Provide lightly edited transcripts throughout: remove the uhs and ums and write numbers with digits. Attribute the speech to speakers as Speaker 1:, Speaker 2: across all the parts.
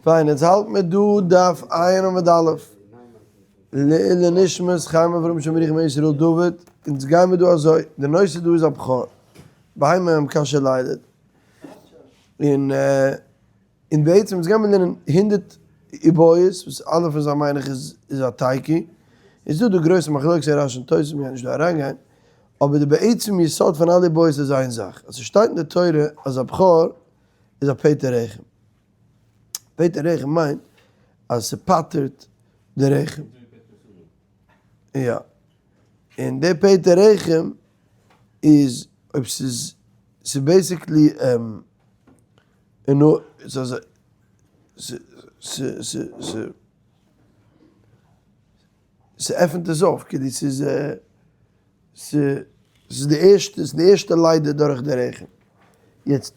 Speaker 1: פיין, יעצט האלט מיר דא דף ע' עמוד א', לעילוי נשמת חיים אברהם שמריך בן ישראל דוד, אונז גייען מיר דא אזוי, די נושא דא איז א בכור, בהמה המקשה לילד, און און בעצם אונז גייען מיר לערנען 100 איבעיות, וואס אלע פון זיי מיין איך איז איז א תיקו, איז דא דא גרויסע מחלוקת אין רש"י און תוס' מיר גייען נישט דא אריינגיין, אבער די בעצם יסוד פון אלע איבעיות איז איין זאך, אז ס'שטייט אין די תורה אז א בכור איז א פטר רחם. פטר רחם מיינט אז ס'פטר'ט די רחם. יא. און די פטר רחם איז אויב ס'איז ס'איז basically ס'איז ס'עפנט עס אויף כאילו ס'איז ס'איז די ערשטע, ס'איז די ערשטע לידה דורך די רחם. יעצט,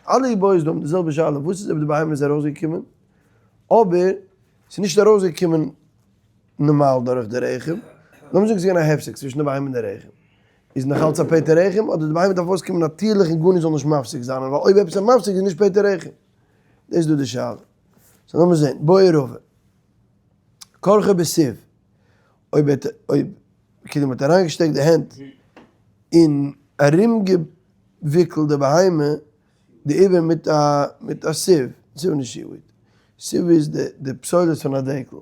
Speaker 1: אלע איבעיות דא האבן די זעלבע שאלה, וואס איז אויב די בהמה איז ארויסגעקומען, אבער ס'איז נישט ארויסגעקומען נארמאל דורך די רחם, לאמיר זאגן ס'איז געווען א הפסק צווישן די בהמה און די רחם, איז נאך אלץ א פטר רחם, אדער די בהמה דארף אויסקומען נאטירליך און גארנישט זאל נישט מפסיק זיין, ווייל אויב עפעס איז מפסיק איז נישט פטר רחם. דאס איז דא די שאלה. so לאמיר זען, בעי רבא. כרכו בסיב, אויב ער האט, אויב כאילו מ'האט אריינגעשטעקט די הענט און ארומגעוויקלט די בהמה, די עובר מיט א מיט א סיב, סיב איז נישט seaweed, סיב איז די די פסולת פון א דעקל,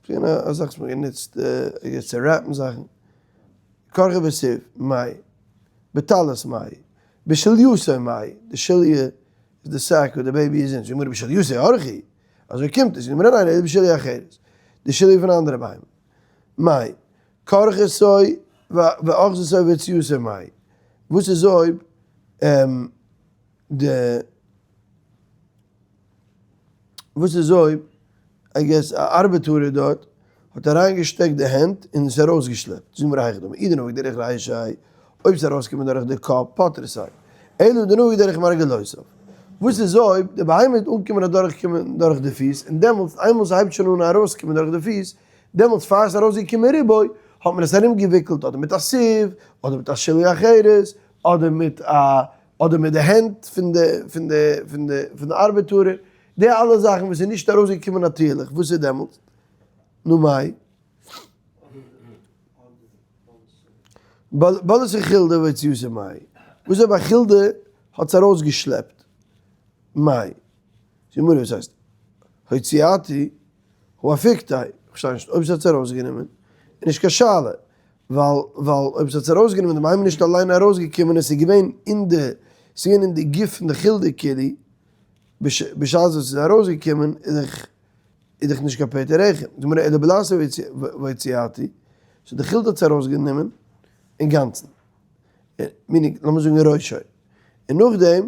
Speaker 1: ס'איז געווען א זאך וואס מ'האט גענוצט צו wrap ן זאכן, כרכו בסיב, מאי, בטלית מאי, בשלייתו מאי, די שליה איז די sack וואס די baby איז אין, זאגט די גמרא בשלייתו אורחא, אזוי קומט עס, גמרא ניין, אלא בשליה אחרת, די שליה פון אנדערע בהמה. מאי, כרכתו ואחזתו והוציאתו מאי, וואס איז אויב די, וואס איז אויב, I guess א ארבעטארער דארט האט אריינגעשטעקט די הענט און עס ארויסגעשלעפט, זאג מיר היכי דמי, אי דנפיק דרך רישיה, אויב ס'איז ארויסגעקומען דורך די קאפ, פטרתיה, אלא דנפיק דרך מרגלותיו. וואס איז אויב די בהמה וועט אנקומען אדורכקומען דורך די פיס, און דעמאלטס איינמאל ס'הייבט שוין אן ארויסקומען דורך די פיס, דעמאלטס פאר ס'איז ארויסגעקומען רובו, האט מען עס ארומגעוויקלט אדער מיט א סיב, אדער מיט א שליה אחרת, אדער מיט א אדער מיט די הענט פון די פון די פון די פון די ארבעטארער, די אלע זאכן וואס איז נישט ארויסגעקומען נאטירליך, וואס איז דעמאלטס? נו מאי? בלעת חולדה והוציאתו מאי? וואס אויב א חולדה האט עס ארויסגעשלעפט? מאי? זאגט גמרא וואס הייסט? הוציאתו הא אפיקתיה, איך פארשטיי נישט, אויב ס'האט עס ארויסגענומען איז נישט קיין שאלה, ווייל ווייל אויב ס'האט עס ארויסגענומען די בהמה איז נישט אליין ארויסגעקומען עס איז געווען אין די ס'איז געווען אין די גוף פון די חולדה כאילו, בשעת וואס ס'איז ארויסגעקומען איז דאך איז דאך נישט קיין פטר רחם, זאגט גמרא אלא בלעתו והוציאתו, so די חולדה האט עס ארויסגענומען אינגאנצן, meaning לאמיר זאגן ראשו, און נאכדעם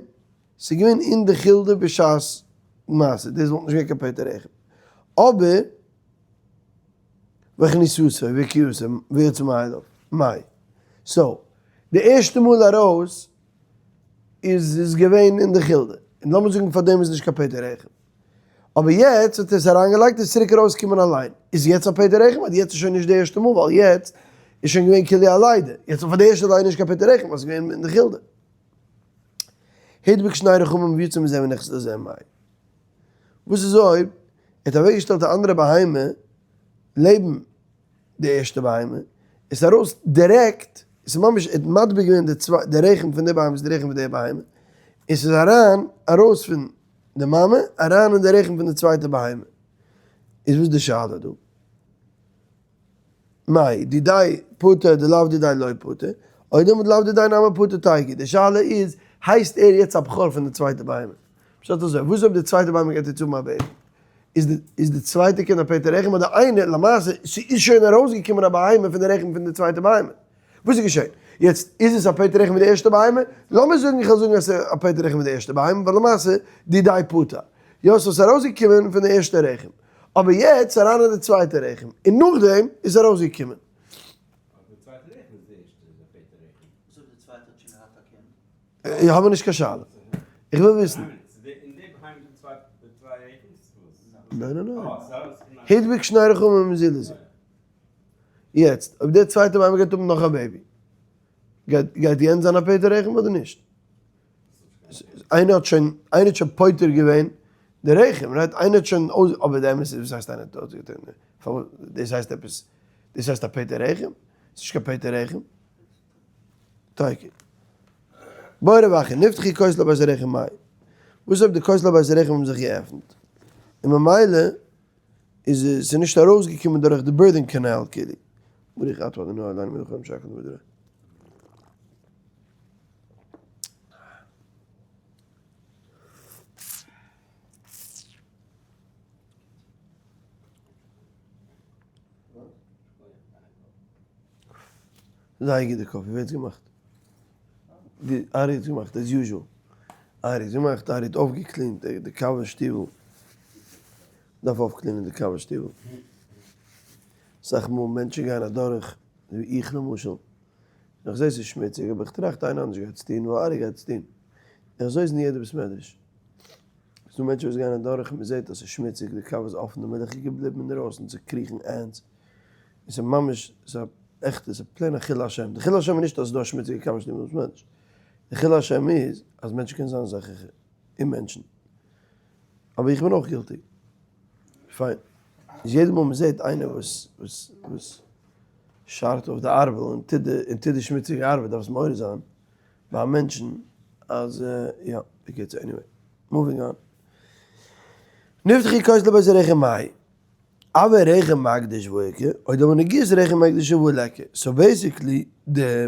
Speaker 1: ס'איז געווען אין די חולדה בשעת מעשה, דאס וואלט נישט געווען קיין פטר רחם, אבער והכניסתו והקיאתו ויצא מאליו, מאי? so, די ערשטע מאל ארויס איז עס געווען אין די חולדה, און לאמיר זאגן פאר דעם איז נישט קיין פטר רחם, אבער יעצט האט ער עס אריינגעלייגט איז צוריק ארויסגעקומען אליין, איז יעצט א פטר רחם? אדער יעצט איז שוין נישט די ערשטע מאל ווייל יעצט איז שוין געווען כאילו א לידה, יעצט פאר די ערשטע לידה נישט קיין פטר רחם ווייל עס איז געווען אין די חולדה. הדביק שני רחמים ויצא מזה ונכנס לזה מאי. וואס איז אויב ער האט אוועקגעשטעלט א אנדערע בהמה לעבן די ערשטע בהמה, עס איז ארויס דירעקט, עס איז ממש, ער האט מדביק געווען די צוויי, די רחם פון די בהמה צו די רחם פון די בהמה, און עס איז אריין, ארויס פון די מאמע, אריין אין די רחם פון די צווייטע בהמה. איז וואס די שאלה דא? מאי, דידיה פטר דלאו דידיה לא פטר, או דילמא דלאו דידיה נמי פטר תיקו, די שאלה איז, הייסט ער יעצט א בכור פון די צווייטע בהמה? פשט אזוי, וואס אויב די צווייטע בהמה גייט יעצט האבן א baby? איז די איז די צווייטע קינד א פטר רחם אדער איינער, למעשה ס'איז שוין ארויסגעקומען א בהמה פון די רחם פון די צווייטע בהמה, וואס איז געשען? יעצט איז עס א פטר רחם מיט די ערשטע בהמה? לאמיר זאגן איך וועל זאגן אז ס'איז א פטר רחם מיט די ערשטע בהמה ווייל למעשה דידיה פטר, יא ס'איז ארויסגעקומען פון די ערשטע רחם, אבער יעצט אריין אין די צווייטע רחם און נאכדעם איז ארויסגעקומען. איך האב נישט קיין שאלה. איך וויל וויסן. ניין ניין ניין. הדביק שני רחמים מזה לזה. יעצט, אויב דער צווייטער בהמה גייט האבן נאך א baby, גייט יענץ זיין א פטר רחם אדער נישט? איינער האט שוין, איינער האט שוין פותר געווען. די רחם, right? איינער האט שוין אויס, אבער די אמת איז וואס הייסט איינער האט אויסגעטון? פארוואס דאס הייסט עפעס? דאס הייסט א פטר רחם? ס'איז נישט קיין פטר רחם. תיקו. בעי רב אחא, נפתחו כותלי בית הרחם מאי. וואס אויב די כותלי בית הרחם האבן זיך געעפנט? און ממילא איז עס נישט ארויסגעקומען דורך די birthing canal כאילו. ברוך אתה ה' אלהינו מלך העולם שהכל נהיה בדברו. זייער גוט די coffee, ווער האט עס געמאכט? די ארי האט עס געמאכט as usual, ארי האט עס געמאכט, ארי האט אויפגע clean ט די קאווע שטיבל, מ'דארף אויפ clean ען די קאווע שטיבל, אסאך מאל מענטשן גייען אדורך, ווי איך למשל, איך זעה ס'איז שמוציג אבער איך טראכט איינער אנדערש גייט עס טון, ווייל ארי גייט עס טון, און אזוי איז אין יעדע בית מדרש. ס'איז דא מענטשן וואס גייען אדורך און מ'זעט אז ס'איז שמוציג, די קאווע איז אפן, די מילך איז געבליבן אינדערויסן, ס'קריכן ants, און ס'איז ממש, ס'איז א עכטע, ס'איז plain א חילול השם. די חילול השם איז נישט אז ס'איז דא א שמוציגע קאווע שטיבל אין בית מדרש. די חילול השם איז אז מענטשן קענען זיין אזעלכע אוממענטשן. אבער איך בין אויך guilty. פיין. איז יעדע מאל מ'זעט איינער וואס וואס וואס שארט אויף די ארבל און טוט די און טוט די שמוציגע ארבעט דארף עס מעורר זיין ביי מענטשן אז יא, בקיצור anyway, moving on. נפתחו כותלי בית הרחם מאי. עובי רחם מקדיש ואיכא, או דלמא נגיעות רחם הקדש והא ליכא. so basically די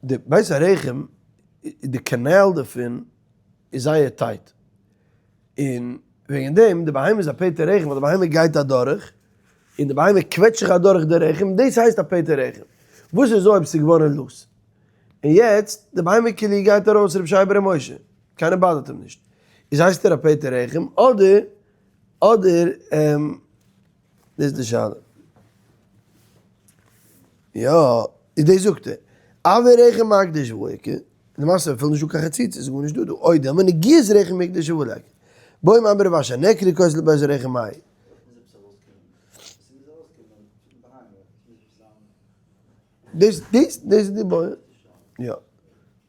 Speaker 1: די בית הרחם די קאנאל דערפון איז זייער tight. און וועגן דעם די בהמה איז א פטר רחם ווייל די בהמה גייט אדורך, און די בהמה קוועטשט זיך אדורך די רחם, דאס הייסט א פטר רחם. וואס איז אויב ס'איז געווארן loose? און יעצט די בהמה כאילו גייט ארויס רבי שייע בר' משה, קיינער bother ט אים נישט, איז הייסט ער א פטר רחם אדער אדער דאס איז די שאלה. יא, איז דאס זאגט ער. עובי רחם מקדיש והא איכא, למעשה אפילו נישט דא קיין חציצה, איז גארנישט דא דא, או דלמא נגיעות רחם הקדש והא ליכא. בעי מר אמר רב אשי, נעקרו כותלי בית הרחם מאי. דאס דאס דאס איז די בעיא. יא.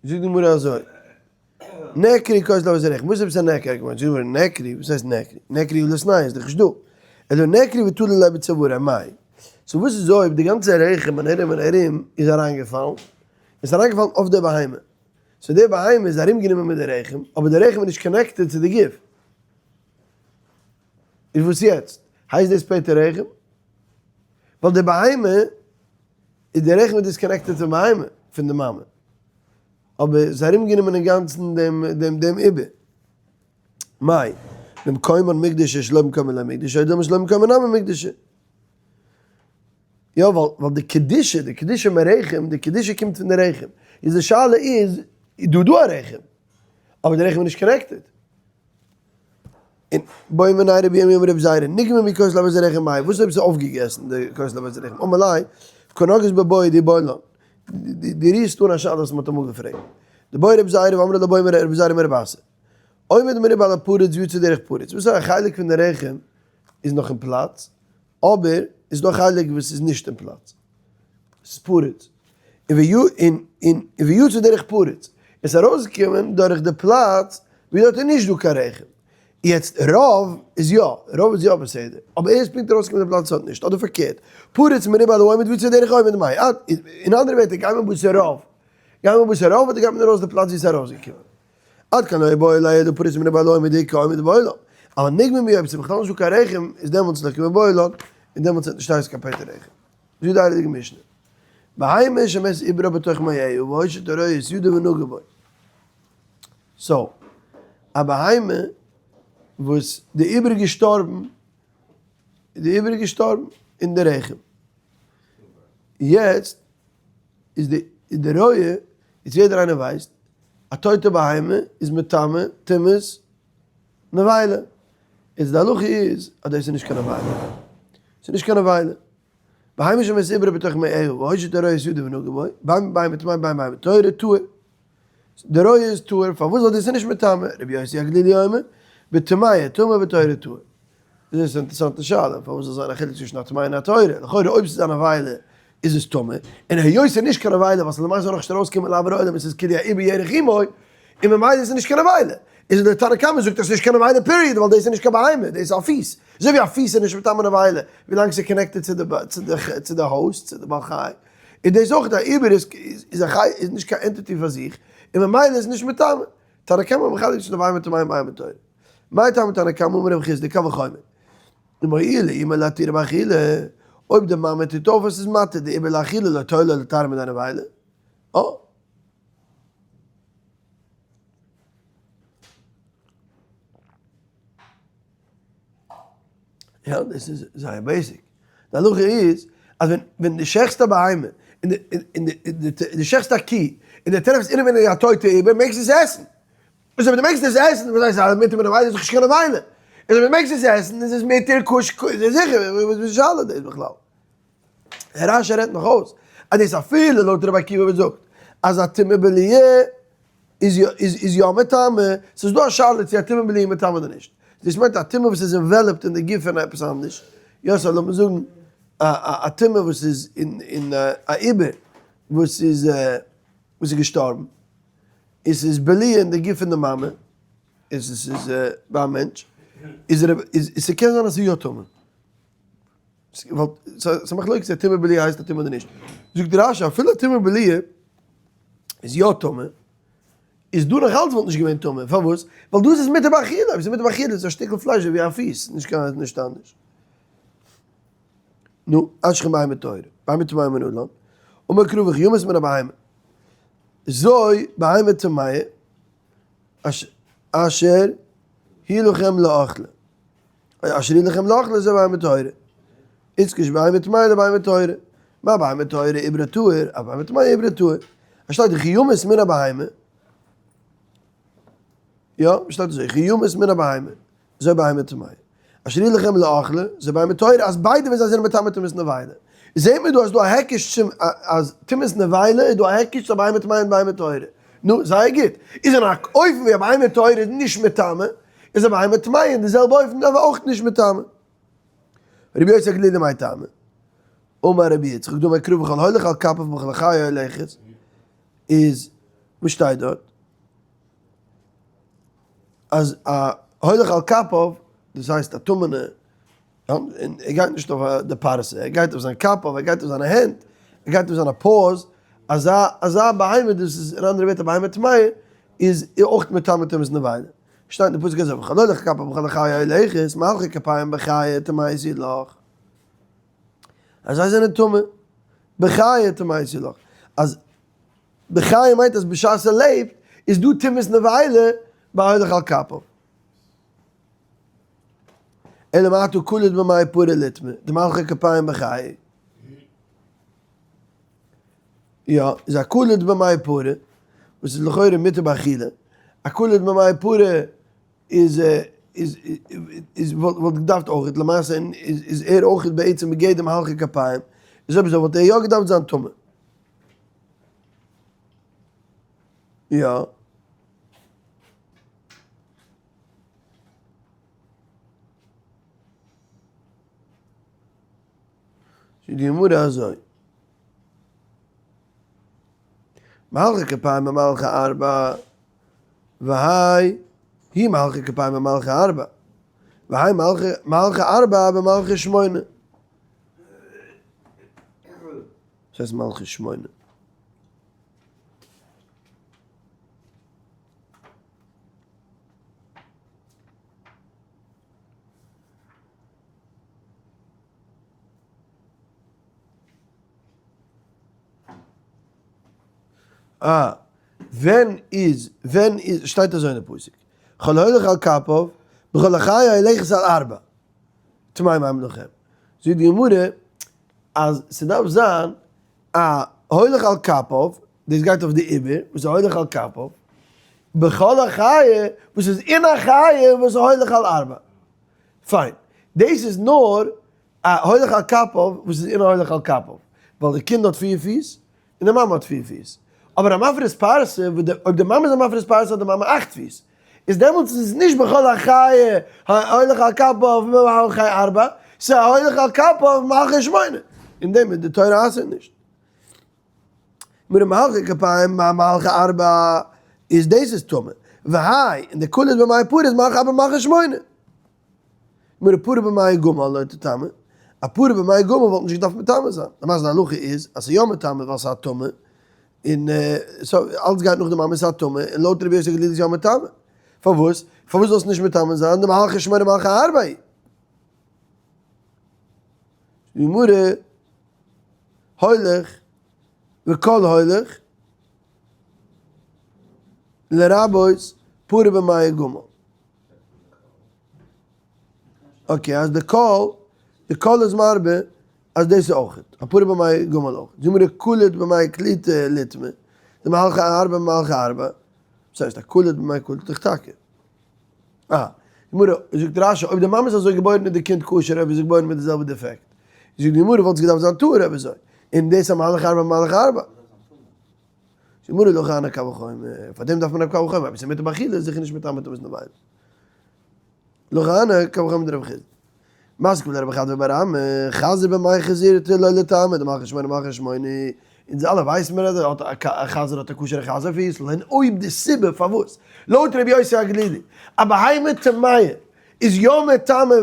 Speaker 1: זאגט די גמרא אזוי. נעקרו כותלי בית הרחם. וואס איז עפעס א נעקר? זאגט די גמרא נעקרו, וואס הייסט נעקרו? נעקרו הוא ליתנהו איז דאך נישט דא. אלא נעקרו ותלו ליה בצואריה מאי. so וואס איז אויב די גאנצע רחם און ארום און ארום איז אריינגעפאלן? איז אריינגעפאלן אויף די בהמה. so די בהמה איז ארומגענומען מיט די רחם, אבער די רחם איז נישט connected צו די גוף. איז וואס יעצט? הייסט דאס פטר רחם? ווייל די בהמה איז די רחם איז disconnected פון בהמה, פון די מאמע. אבער עס איז ארומגענומען אינגאנצן דעם דעם דעם עובר. מאי, במקומן מקדש שלא במקומן לא מקדש, או דלמא שלא במקומן נמי מקדש. יא, ווייל ווייל די קדושה, די קדושה מרחם, די קדושה קומט פון די רחם. איז די שאלה איז, איז דא דא א רחם? אבער די רחם איז נישט connected. און בעא מיניה רבי ירמי' מרבי זירא, נגמע מכותלי בית הרחם מאי, וואס אויב ס'איז אויפגעגעסן די כותלי בית הרחם? אמר ליה, קא נגעית בבעיא דאיבעיא לן. דו רירסט אן א שאלה וואס מ'האט אמאל געפרעגט. דבעי רבי זירא ואמרי לה בעא רבי זירא מרבי אסי. עומד מרובה על הפרוץ ויצא דרך פרוץ. וואס איז א חלק פון די רחם איז נאך אין פלאץ, אבער איז דא א חלק וואס איז נישט אין פלאץ. ס'איז פרוץ. און ויצא דרך פרוץ. עס איז ארויסגעקומען דורך די פלאץ ווי דארט איז נישט דא קיין רחם. יעצט רוב איז יא, רוב איז יא בסדר, אבער ער איז פונקט ארויסגעקומען די פלאץ האט נישט, אדער פארקערט, פרוץ מרובה על העומד ויצא דרך עומד מאי, אין אנדערע ווערטער גייט מען בתר רוב, גייט מען בתר רוב אדער גייט מען ארויס די פלאץ ווי עס איז ארויסגעקומען? עד כאן לא איבעיא ליה אלא פרוץ מרובה על העומד איכא עומד בעולם, אבל נגמע מיהו אויב עס איז בכלל נישט דא קיין רחם איז דעמאלטס לא קמיבעיא לן, און דעמאלטס וועט נישט הייסן קיין פטר רחם. זאגט די הייליגע משנה, בהמה שמת עוברה בתוך מעיה והושיט הרועה את ידו ונגע בו. so, א בהמה וואס די עובר איז געשטארבן, די עובר איז געשטארבן אין די רחם. יעצט איז די איז די רועה, איז יעדער איינער ווייסט, א טויטע בהמה איז מטמא טומאת נבילה. איז די הלכה איז אז דאס איז נישט קיין נבילה. ס'איז נישט קיין נבילה. בהמה שמת עוברה בתוך מעיה והושיט הרועה את ידו ונגע בו, בין בהמה טמאה בין בהמה טהורה טהור. די רועה איז טהור, פארוואס ווייל דאס איז נישט מטמא, רבי יוסי הגלילי אומר, בטמאה טמא בטהורה טהור. דאס איז א אינטערעסאנטע שאלה, פארוואס זאל זיין א חילוק צווישן א טמאה און א טהורה? לכאורה אויב ס'איז א נבילה איז עס טמא, און היות ס'איז נישט קיין נבילה ווייל ס'איז למעשה נאכנישט ארויסגעקומען לאויר העולם און ס'איז כאילו א עובר ירך אמו, און ממילא איז עס נישט קיין נבילה. איז דער תנא קמא זאגט אז ס'איז נישט קיין נבילה period ווייל דאס איז נישט קיין בהמה, דאס איז א פיס. אזוי ווי א פיס איז נישט מטמא נבילה ווילאנג ס'איז connected צו די צו די host, צו די בעל חי, איז דאס אויך א עובר איז איז א חי איז נישט קיין entity פאר זיך, און ממילא איז נישט מטמא. תנא קמא מחלק צווישן די בהמה טמאה און בהמה טהורה. מאי טעמא תנא קמא אמר רב חסדא קל וחומר. דמועילה אמה להתירה באכילה, אויב די מאמע טוט אויף אז ס'איז מתיר די עובר לאכילה לא תועיל לה לטהרה מידי נבילה. אה. יא, דאס איז זייער basic. די הלכה איז אז ווען ווען די שעכסט א בהמה און די די שעכסט א קי און די טרעפסט אינעווייניג א טויטע עובר מעגסט עס עסן. איז אויב די מעגסט עס עסן וואס הייסט אז מותר בנבילה איז דאך נישט קיין נבילה. איז אויב די מעגסט עס עסן איז עס מותר כש כ איז זיכער וואס איז די שאלה דאס בכלל. רש י רעדט נאך אויס אז דאס אפילו לויט רבי עקיבא וואס זאגט אז א טומאה בליעה איז יא איז יא מטמא, ס'איז דא א שאלה צו א טומאה בליעה איז מטמא אדער נישט, דאס מיינט א טומאה וואס איז enveloped אין די גוף פון עפעס אנדערש, יא סא לאמיר זאגן א א טומאה וואס איז אין אין א עובר וואס איז וואס איז געשטארבן און ס'איז בליעה אין די גוף פון די מאמע, און ס'איז ביי א מענטש, איז איז ס'קען זיין אז ס'איז יא טמא. ס'איז א מחלוקת צו א טומאה בליעה הייסט א טומאה אדער נישט. זאגט רש י אפילו א טומאה בליעה איז יא טמא, איז דא נאך אלץ וואלט נישט געווען טמא, פארוואס? ווייל דאס איז מותר באכילה, אויב ס'איז מותר באכילה איז עס א שטיקל פלייש אזוי ווי א פיס, נישט קיין נישט אנדערש. נו, אשכם בהמה טהורה, בהמה טמאה מנלן, אמר קרא וכי ימות מן הבהמה. זו בהמה טמאה אשר היא לכם לאכלה. אשר היא לכם לאכלה זו בהמה טהורה. איצטקש בהמה טמאה לבהמה טהורה. מה בהמה טהורה עוברה טהור, אף בהמה טמאה עוברה טהור. עס שטייט וכי ימות מן הבהמה. יא, שטייט אזוי, וכי ימות מן הבהמה. זו בהמה טמאה. אשר היא לכם לאכלה, זו בהמה טהורה, אז ביידע ווען זיי זענען מטמא טומאת נבילה. זעהט מען דא אז דא א היקש צום אז טומאת נבילה איז דא א היקש צו א בהמה טמאה און בהמה טהורה. נו, זייער גוט. איז אין א אופן ווי א בהמה טהורה איז נישט מטמא, איז א בהמה טמאה אין די זעלבע אופן אבער אויך נישט מטמא. רבי יוסי הגלילי מאי טעמא? אמר רבי יצחק דאמר קרא וכל הולך על כפיו בכל החיה הולכת, איז וואס שטייט דארט? אז א הולך על כפיו, דאס הייסט א טמא'נע, און ער גייט נישט אויף די פרסה, ער גייט אויף זיין כפיו, ער גייט אויף זיינע הענט, ער גייט אויף זיינע paws, אזא אזא בהמה, דאס איז אין אנדערע ווערטער א בהמה טמאה, איז אויך מטמא טומאת נבילה. שטייט אין די פסוק אזוי, וכל הולך על כפיו בכל החיה הולכת, מהלכי כפיים בחיה טמאות היא לך. אז זיי זענען טמא, בחיה טמאות היא לך. אז בחיה מיינט אז בשעת ער לעבט איז דא טומאת נבילה ביי הולך על כפיו. אלא מעתה קלוט במי פרה ליטמא, דמהלכי כפיים בחיי. יא, איז א קלוט במי פרה, וואס איז לכאורה מותר באכילה, א קלוט במי פרה איז איז איז וואלט געדארפט אויכעט, למעשה איז ער אויכעט בעצם בגדר מהלכי כפיים, איז אויב אזוי וואלט ער יא געדארפט זיין טמא. יא. זאגט די גמרא אזוי. מהלכי כפיים במהלכי ארבע, והאי היא מהלכי כפיים במהלכי ארבע, והאי מהלכי ארבע במהלכי שמונה. וואס הייסט מהלכי שמונה? אה, ווען איז, ווען איז, שטייט אזוי אין די פסוק, כל הולך על כפיו, בכל החיה הולכת על ארבע, טמאים הם לכם. זאגט די גמרא, אז ס'דארף זיין א הולך על כפיו, דאס גייט אויף די עובר, וואס איז הולך על כפיו, בכל החיה, וואס איז אין א חיה וואס איז הולך על ארבע. פיין, דאס איז נאר א הולך על כפיו וואס איז אין א הולך על כפיו, ווייל די קינד האט פיר פיס און די מאמע האט פיר פיס. אבער א מפריס פרסה, אויב די מאמע איז א מפריס פרסה האט די מאמע אכט פיס. איז דעמאלטס איז עס נישט בכל החיה הולך על כפיו מהלכי ארבע, ס'איז א הולך על כפיו מהלכי שמונה. אין דעם איז די תורה אסר'ט נישט. מר' מהלכי כפיים מהלכי ארבע. איז דאס איז טמא. והאי, און די קולא איז במעי פרה איז מהלך ארבע מהלך שמונה. גמרא פרה במעי גמל לא תטמא, א פרה במעי גמל וואלט נישט געדארפט מטמא זיין. למעשה די הלכה איז אז ס'איז יא מטמא ווייל ס'איז א טמא, און סאו אלץ גייט נאך די מאמע ס'איז א טמא, און לויט רבי יוסי הגלילי איז יא מטמא. פארוואס? פארוואס זאל עס נישט מטמא זיין? דמהלכי שמונה מהלכי ארבע היא. גמרא, הולך וכל הולך לרבות פרה במעי גמל. okay, אז די קול, די קול איז מרבה אז דאס איז אויך, א פרה במעי גמל אויך. זאג מיר קלוט במעי קלוטה ליטמא, דמהלכי ארבע מהלכי ארבע, וואס הייסט א קלוט במעי קלוטה דאך טאקע. אה, גמרא, זאגט רשי, אויב די מאמע איז אזוי געבוירן איז די קינד כשר אויב איז געבוירן מיט די זעלבע defect. זאגט די גמרא וואלט עס געדארפט זיין טהור אויב אזוי. און דאס איז א מהלך ארבע מהלך ארבע. זאגט די גמרא להכי הני קל וחומר, פאר דעם דארף מען א קל וחומר, אויב עס איז מותר באכילה איז זיכער נישט מטמא טומאת נבילה. להכי הני קל וחומר דרב חסדא. מתקיף לה רב חדוה בר אמי, חזיר במעי חזירתו לא ליטמא, דמהלכי שמונה מהלכי שמונה, אונז אלע ווייסן מיר אז א חזיר האט א כשר'ע חזיר פיסל, און אויב די סיבה פארוואס לויט רבי יוסי הגלילי א בהמה טמאה איז יא מטמא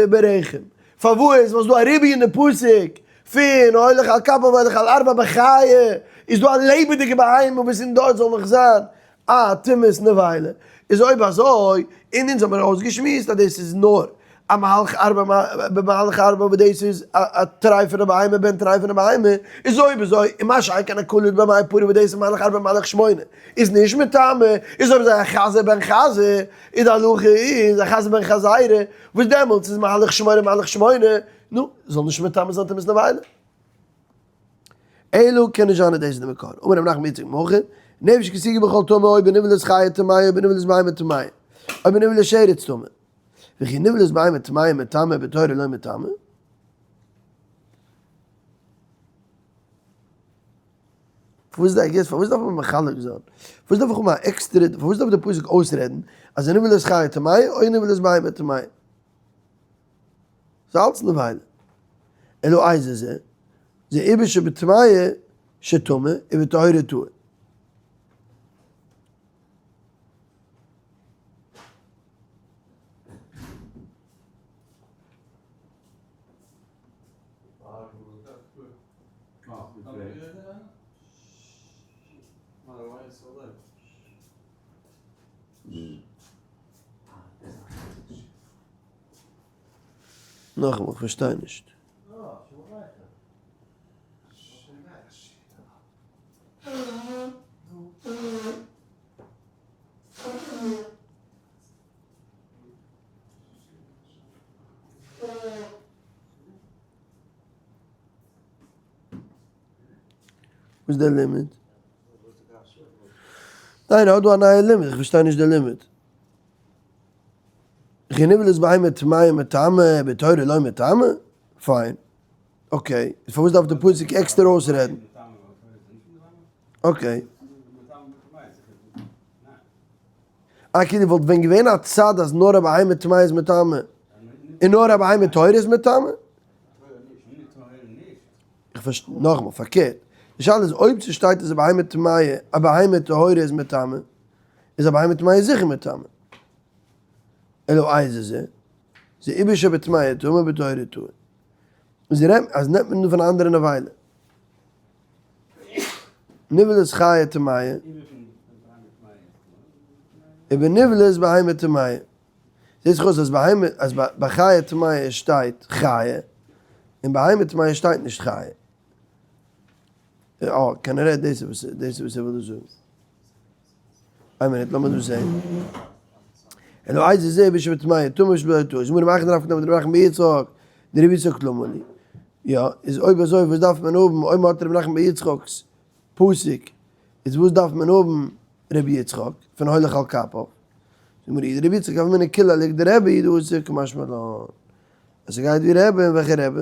Speaker 1: ברחם, פארוואס ווייל ס'דא א ריבוי אין די פסוק פון הולך על כפיו והולך על ארבע בחיה, איז דא א לעבעדיגע בהמה וואס אין דארט זאל נאך זיין א טומאת נבילה, איז אויב אזוי, און אונז האמיר אויסגעשמועסט אז דאס איז נאר א מהלך ארבע במהלך ארבע וואס דאס איז א טרייפענע בהמה בן טרייפענע בהמה, איז אויב אזוי, און מה שאין כן א קלוט במעי פרה וואס דאס איז מהלך ארבע במהלך שמונה, איז נישט מטמא, איז אויב אזוי א חזיר בן חזיר, איז די הלכה איז א חזיר בן חזירה, וואס דעמאלטס איז מהלך שמונה מהלך שמונה, נו, זאל נישט מטמא זיין טומאת נבילה. אלא קען נישט זיין אז דאס איז די מקור. אמר רב נחמן יצחק מהכא, נפש כי תיגע בכל טמא או בנבלת חיה טמאה או בנבלת בהמה טמאה או בנבלת שרץ טמא. וכי נבלת בהמה טמאה מטמא בטהורה לא מטמא. פארוואס די געסט פארוואס דארף מען מחלק זיין? פארוואס דארף איך האבן א עקסטערע פארוואס דארף די פסוק אויסרעדן אז נבלת חיה טמאה או נבלת בהמה טמאה? ס'איז אלץ נבילה. אלא איזה זה? זה עובר שבטמאה שטמא ובטהורה טהור. נאכאמאל, איך פארשטיי נישט. וואס איז דער לימוד? ניין, ער האט דא א נייע לימוד, איך פארשטיי נישט די לימוד. וכי נבלת בהמה טמאה מטמא בטהורה לא מטמא? פיין. okay, פארוואס דארף די פסוק עקסטער אויסרעדן? okay. אה, כאילו וואלט ווען געווען א צד אז נאר א בהמה טמאה איז מטמא, און נאר א בהמה טהורה איז מטמא? איך פארשטיי, נאכאמאל, פארקערט. די שאלה איז אויב ס'שטייט אז א בהמה טמאה, א בהמה טהורה איז מטמא, איז א בהמה טמאה זיכער מטמא. אלא איזה זה, זה עובר שבטמאה טמא בטהורה טהור. און זי רעדט אז נעמט מען דא פון א אנדערע נבילה. נבלת חיה טמאה. ובנבלת בהמה טמאה. זעט זיך אויס אז בהמה אז ביי חיה טמאה שטייט חיה, און בהמה טמאה שטייט נישט חיה. אה, כנראה דאס איז וואס דאס איז וואס ער וויל דא זאגן. איין מינוט לאמיר דאס זעהן. אלא איזה זה עובר שבטמאה טמא שבטהורה טהור. זאג מיר מאכן דארף מען רבי נחמן בר יצחק, דרבי יצחק למה לי. יא, איז אויב אזוי וואס דארף מען האבן אויב מען האט רבי נחמן בר יצחק'ס פסוק, איז וואס דארף מען האבן רבי יצחק פון הולך על כפיו? זאג מיר רבי יצחק הוה אמינא כולה לכדרבי דאתא קמשמע לן. אז ס'גייט ווי רבי, און וועלכע רבי?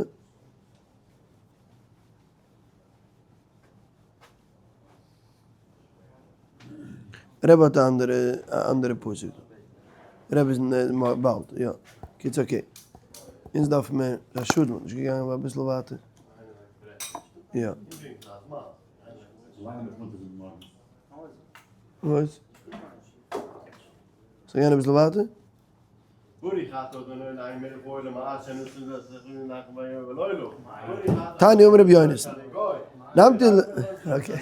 Speaker 1: רבי האט א אנדערע א אנדערע פסוק. רבי איז באלד יא. קיצור okay. אונז דארף מען א שאד מ'האט נישט געגאנגען אביסל ווייטער. יא. וואס? זאל גיין אביסל ווייטער? תניא אמר רבי יונתן. נמתי ל. Okay.